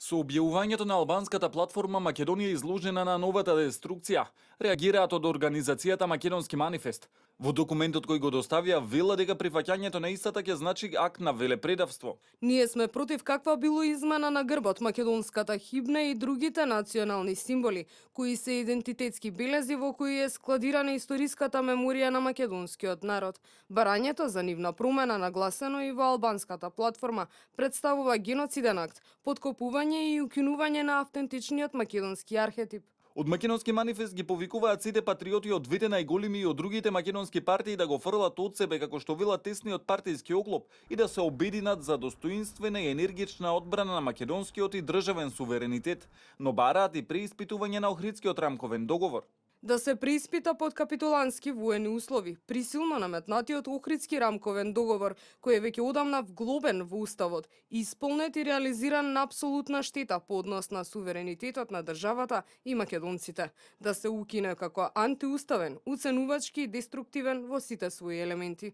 Со објавувањето на албанската платформа Македонија изложена на новата деструкција, реагираат од организацијата Македонски манифест. Во документот кој го доставија вела дека прифаќањето на истата ќе значи акт на велепредавство. Ние сме против каква било измена на грбот, македонската химна и другите национални символи, кои се идентитетски белези во кои е складирана историската меморија на македонскиот народ. Барањето за нивна промена нагласено и во албанската платформа представува геноциден акт, подкопување и укинување на автентичниот македонски архетип. Од Македонски манифест ги повикуваат сите патриоти од двете најголеми и од другите македонски партии да го фрлат од себе како што велат тесниот партиски оклоп и да се обединат за достоинствена и енергична одбрана на македонскиот и државен суверенитет, но бараат и преиспитување на Охридскиот рамковен договор. Да се преиспита под капитулански воени услови, присилно наметнатиот Охридски рамковен договор, кој е веќе одамна вглобен во уставот, исполнет и реализиран на апсолутна штета по однос на суверенитетот на државата и македонците, да се укине како антиуставен, уценувачки и деструктивен во сите своји елементи.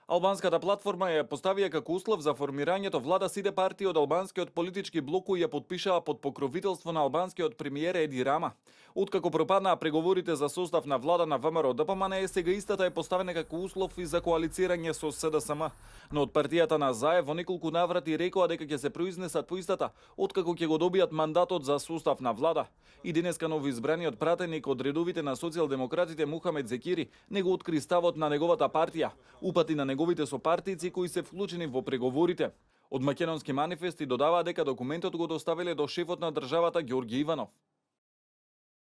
Албанската платформа ја поставија како услов за формирањето влада сите партии од албанскиот политички блок кои ја подпишаа под покровителство на албанскиот премиер Еди Рама. Откако пропаднаа преговорите за состав на влада на ВМРО ДПМН, сега истата е поставена како услов и за коалицирање со СДСМ. Но од партијата на Заев во неколку наврати рекоа дека ќе се произнесат по истата, откако ќе го добијат мандатот за состав на влада. И денеска новоизбраниот пратеник од редовите на социјалдемократите Мухамед Зекири не го откри ставот на неговата партија, упати на неговите сопартици кои се вклучени во преговорите. Од Македонски манифест и додаваа дека документот го доставиле до шефот на државата Ѓорѓе Иванов.